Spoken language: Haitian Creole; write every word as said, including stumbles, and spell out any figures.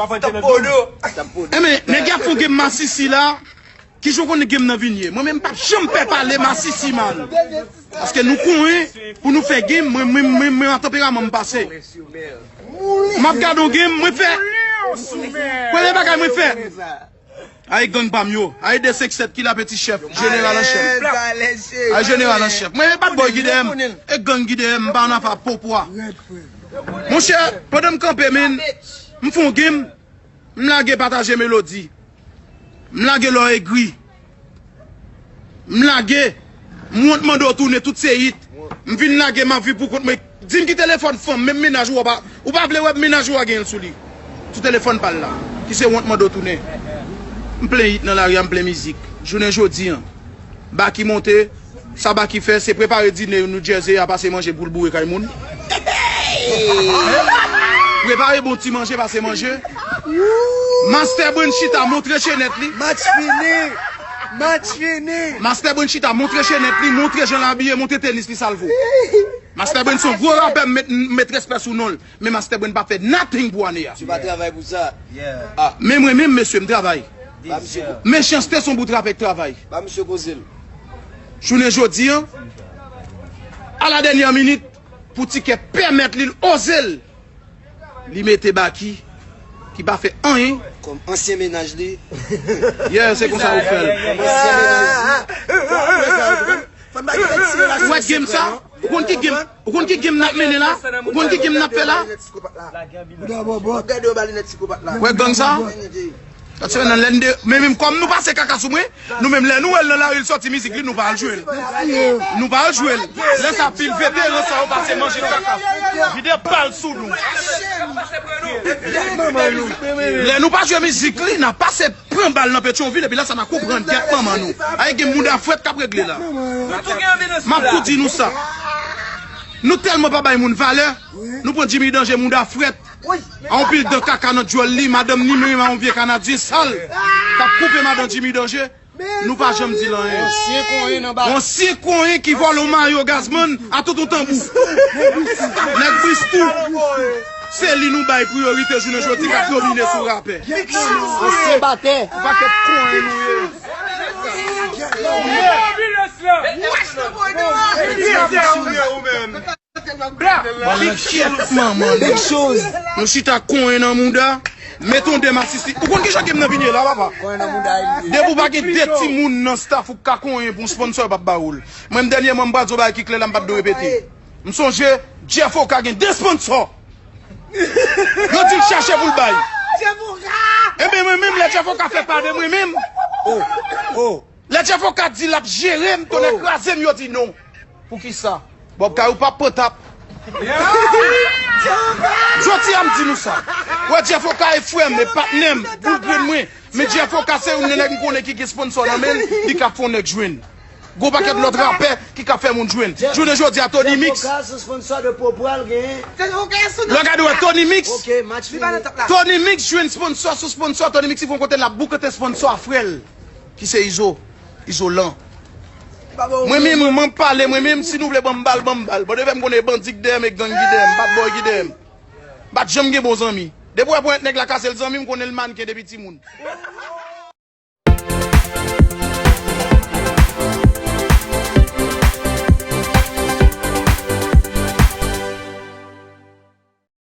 Enben, nèg y ap fè yon game masisi la. Kijan w konnen game nan vin ye? Mwen menm m p ap janm pè pale masisi, man. Paske nou konnen pou nou fè game, mwen, mwen, mwen, mwen an tanperaman m pase. M ap gade yon game, mwen fè. Premye bagay mwen fè. Ay gang pa m yo. Ay de senk sèt ki la peti chèf, jeneral an chèf. Ay jeneral an chèf. Mwen e bad boy ki dèyè m. E gang ki dèyè m, m pa nan afa popwa. Monchè, pandan m kanpe, men, m fè yon game, m lage pataje melodi. M lage lè w egri. M lage. M wont mande w tounen, tout se hit. M vin lage, m ap viv pou kont mwen. Di m ki telefòn fanm, menm mennaj ou a pa, ou pa vle wè mennaj ou a gen l sou li. Sou telefòn pa l la. Ki se wont mande w tounen. M plen hit nan lari a, m plen mizik. Jounen jodi an, Baky monte, sa Baky fè, se prepare dine New Jersey a, pase manje pou l boure kay moun. Prepare bon ti manje, pase manje. Master Brain chita, montre chenèt li. Match fini! Match fini! Master Brain chita, montre chenèt li, montre jan l abiye, montre tenis li, sa l vo. Master Brain se yon gwo rapè, m met, m met respè sou non l. Men Master Brain pa fè nothing pou ane a. Tu vas travay pou sa. Ah, men mwen menm, mesye, m travay. Ba misye ko-, Mechanste se yon bout rapè k travay. Ba misye koze l. Jounen jodi an, a la dènyè minit, pou Tikè pèmèt li, l oze l. Li mete Baky, ki pa fè anyen. Kòm ansyen mennaj li. Yeah, se konsa ou fè l. Kòm ansyen mennaj li. Fò n ba gen ti relasyon. Ou wè game sa? Ou konn ki game, ou konn ki game n ap mennen la? Ou konn ki game n ap fè la? Gade yo ba linèt sikopat la. Ou wè gang sa? Sa se nan lè n de, men menm kòm nou pase kaka sou mwen, nou menm lè nou wè l nan lari, l sòti mizik li, nou pa al jwe l. Nou pa al jwe l. Lè sa pil veteran sa yo pase manje kaka. Vide bal sou nou. Lè nou pa jwe mizik li, n a pase pran bal nan Petyonvil, epi lè sa n a konprann kèt manman nou. Ay gen mouda frèt k ap regle la. M ap tou di nou sa. Nou tèlman pa bay moun valè, nou pran Jimmy Danger mouda frèt. A yon pil dan kaka nan djòl li, madanm ni menm a yon vye Kanadyen sal k ap koupe madan Jimmy Danger. Nou pa janm di l anyen. Ansyen konyen nan ba. Ansyen konyen ki vòlè yon mayo Gazman a tout yon tanbou. Nèg Bristou. Se li nou bay priyorite jounen jodi k ap domine sou rapè. Ansyen batè. Pakèt konyen nou ye. Big shit, manman. Big shoes. Nou chita konyen nan mouda. Met on de masisi. Ou konn kijan game nan vin ye la, papa? Konyen nan mouda li ye. Depi w pa gen de timoun nan staff ou k ka konyen pou yon sponsor, yo p ap ba ou l. Mwen, m dènyèman, m pral di yon bagay ki klè la, m pa t dwe repete. M sonje, Jeff Oka gen de sponsor. Yo di l chache pou l bay. Enben, mwen menm, lè Jeff Oka fè pa de mwen menm. Oh, oh. Lè Jeff Oka di l ap jere m, tonnè kraze m, yo di non. Poukisa? Bob Kayou p ap pran tap. Jodi a m di nou sa. Wè Jeff Oka e frè m, e patnè m, boul grenn mwen. Men Jeff Oka se youn nan nèg m konnen ki gen sponsor nan men l, li ka fè yon nèg jwenn. Gwo pakèt lòt rapè ki ka fè moun jwenn. Jounen jodi a Tony Mix. Lè w gade wè Tony Mix. Tony Mix jwenn sponsor sou sponsor, Tony Mix rive yon kote l ap boukante sponsor a frè l. Ki se Izo, Izolan. Mwen menm, mwen pale, mwen menm, si nou vle ban m bal, ban m bal. Bon, devè m konnen bandi k dèyè m, e gang ki dèyè m, bad boy ki dèyè m. M pa t janm gen bon zanmi. Depi w wè ponyèt nèg la kase l zanmi, m konnen l mannken depi timoun.